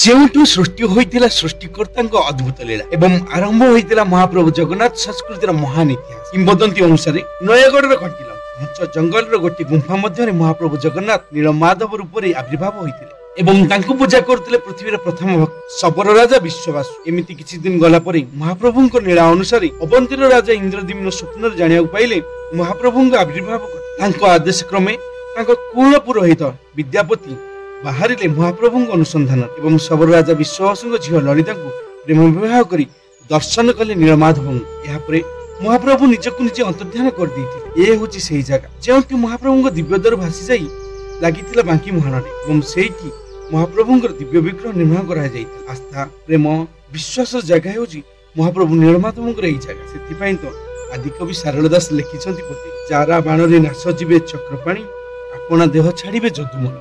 ଯେଉଁଠୁ ସୃଷ୍ଟି ହୋଇଥିଲା ସୃଷ୍ଟିକର୍ତ୍ତାଙ୍କ ଅଦ୍ଭୁତ ଲୀଳା ଏବଂ ଆରମ୍ଭ ହୋଇଥିଲା ମହାପ୍ରଭୁ ଜଗନ୍ନାଥ ସଂସ୍କୃତିର ମହାନ ଇତିହାସ। କିମ୍ବଦନ୍ତୀ ଅନୁସାରେ ନୟାଗଡ଼ର କଣ୍ଟିଲ ଘଞ୍ଚ ଜଙ୍ଗଲର ଗୋଟିଏ ଗୁମ୍ଫା ମଧ୍ୟରେ ମହାପ୍ରଭୁ ଜଗନ୍ନାଥ ନୀଳମାଧବ ରୂପରେ ଆବିର୍ଭାବ ହୋଇଥିଲେ ଏବଂ ତାଙ୍କୁ ପୂଜା କରୁଥିଲେ ପୃଥିବୀର ପ୍ରଥମ ଭକ୍ତ ଶବର ରାଜା ବିଶ୍ୱବାସୁ। ଏମିତି କିଛି ଦିନ ଗଲା ପରେ ମହାପ୍ରଭୁଙ୍କ ଲୀଳା ଅନୁସାରେ ଅବନ୍ତୀର ରାଜା ଇନ୍ଦ୍ରଦ୍ୟୁମ୍ନ ସ୍ୱପ୍ନରେ ଜାଣିବାକୁ ପାଇଲେ ମହାପ୍ରଭୁଙ୍କ ଆବିର୍ଭାବ କଥା। ତାଙ୍କ ଆଦେଶ କ୍ରମେ ତାଙ୍କ କୁଳ ପୁରୋହିତ ବିଦ୍ୟାପତି ବାହାରିଲେ ମହାପ୍ରଭୁଙ୍କ ଅନୁସନ୍ଧାନ ଏବଂ ଶବର ରାଜା ବିଶ୍ୱବାସୁଙ୍କ ଝିଅ ଲଳିତାଙ୍କୁ ପ୍ରେମ ବିବାହ କରି ଦର୍ଶନ କଲେ ନୀଳମାଧବଙ୍କୁ। ଏହାପରେ ମହାପ୍ରଭୁ ନିଜକୁ ନିଜେ ଅନ୍ତର୍ଧ୍ୟାନ କରିଦେଇଥିଲେ। ଏ ହେଉଛି ସେହି ଜାଗା ଯେଉଁଠି ମହାପ୍ରଭୁଙ୍କ ଦିବ୍ୟ ଦାରୁ ଭାସି ଯାଇ ଲାଗିଥିଲା ବାଙ୍କି ମୁହାଣରେ ଏବଂ ସେଇଠି ମହାପ୍ରଭୁଙ୍କର ଦିବ୍ୟ ବିଗ୍ରହ ନିର୍ମାଣ କରାଯାଇଥିଲା। ଆସ୍ଥା, ପ୍ରେମ, ବିଶ୍ୱାସର ଜାଗା ହେଉଛି ମହାପ୍ରଭୁ ନୀଳମାଧବଙ୍କର ଏହି ଜାଗା। ସେଥିପାଇଁ ତ ଆଦିକବି ସାରଳା ଦାସ ଲେଖିଛନ୍ତି ପତି, ଚାରା ବାଣରେ ନାଶ ଯିବେ ଚକ୍ରପାଣି, ଆପଣା ଦେହ ଛାଡ଼ିବେ ଯଦୁମଣି।